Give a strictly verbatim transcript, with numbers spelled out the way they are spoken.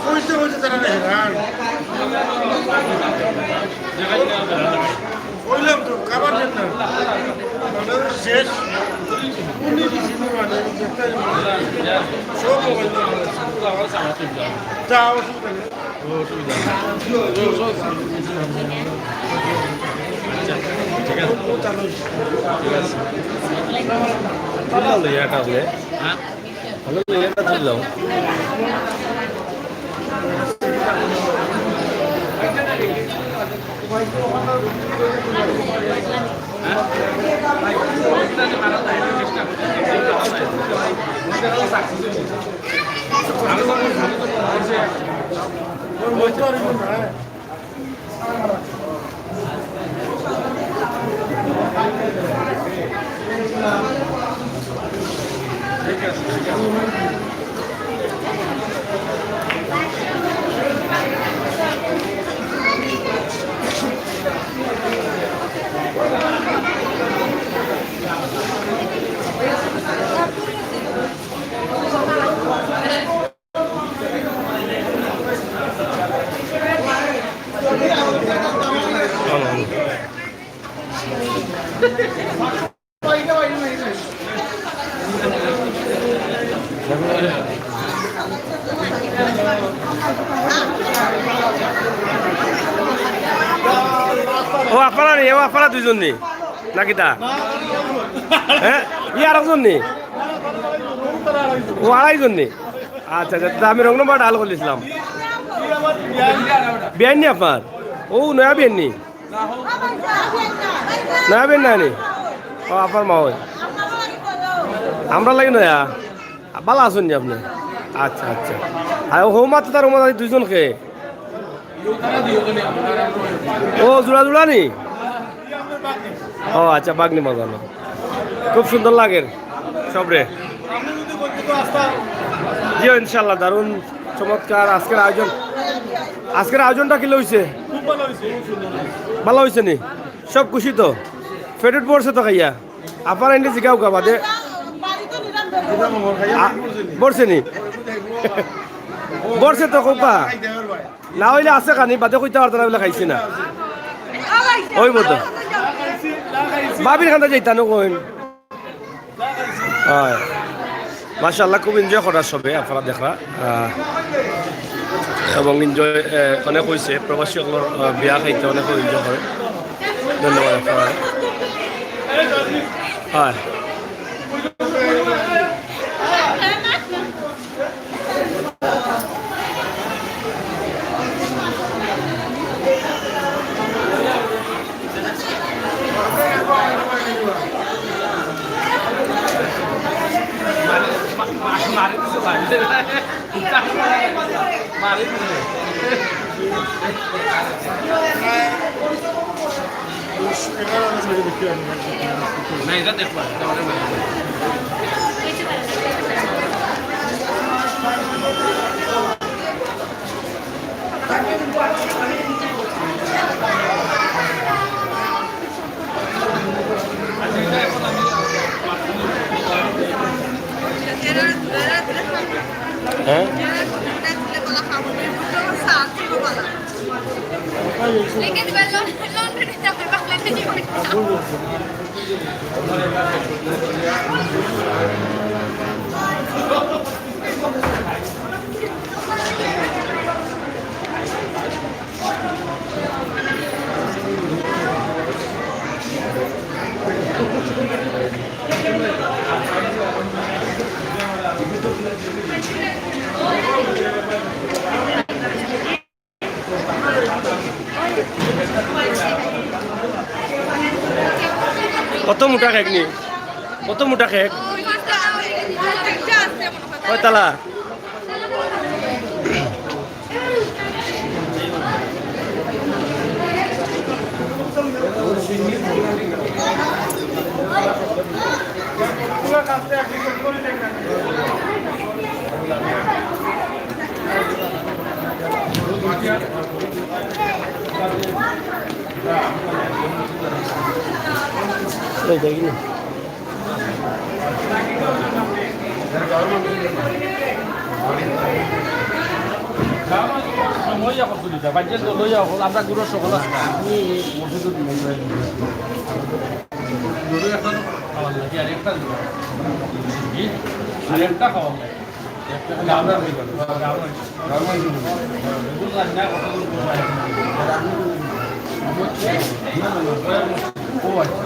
কইতে কইতে তারা হেরান। কইলাম তো, খাবার দেন না। মানে শেষ। উনি কি ছিল মানে, দেখতে সব মোবাইল। যা, অসুবিধা নেই। ও, আপনারা নি, ও, আপনারা দুইজন নি? না কিতা? হ্যাঁ? ই আরেকজন নি? ও, আড়াইজন নি? আচ্ছা, আচ্ছা, তে আমি wrong number dial করিলিছলাম। বিয়াইন নি আপনার? ও, নয়া বিয়াইন নি? নয়া বিয়াইন না নি? ও, আপনার মা অয়। আমরার লাগি নয়া। ভালা আছইন নি আপনে? আচ্ছা, আচ্ছা। আর হউ মাত্র তার হউ মাত্র দুইজন কে? ও, জুড়া জুড়া নি? ও আচ্ছা, বাগনি বাজানো। খুব সুন্দর লাগের সবরে। জি, ইনশাআল্লাহ, দারুণ চমৎকার আজকের আয়োজন। আজকের আয়োজনটা কিলা অইছে? খুব ভালা অইছে, খুব সুন্দর অইছে। ভালা অইছে নি? সব খুশি তো? পেটুত ভরছে তো খাইয়া? আপার এন্ডে জিগাও গা বাদে। আ, ভরছে নি? ভরছে তো কউক্কা। না অইলে আছে খানি, বাদে কইতা পারতা না বলে খাইছি না। অইবো তো। ভাবির কান্দা যাইতা না কইন। অয়। মাশাআল্লাহ, খুব enjoy করার সবে, আপনারা দেখরা। আহ, এবং enjoy, আহ, অনেক অইছে। প্রবাসী অকলর, আহ, বিয়া খাইতে অনেক enjoy করে। ধন্যবাদ আপনারা। অয়। না, এটা দেখবা, এটা অনেক ভালো। হ্যাঁ। কত মোটা কেক নি? কত মোটা কেক? কয়তালা? এই দেখি না। লইয়া কত লিটার? বাইরে তো লইয়া কত? আমরা গুরুর সকল আছে। গরু এখন খাওয়ার লাগে, আর একটা দিবা। কি? আর একটা খাওয়ার লাগে। একটা খালি আমরা দিবা। আমরা দিবা। বুঝলাম না, কত দূর করবো এখন। ও আচ্ছা।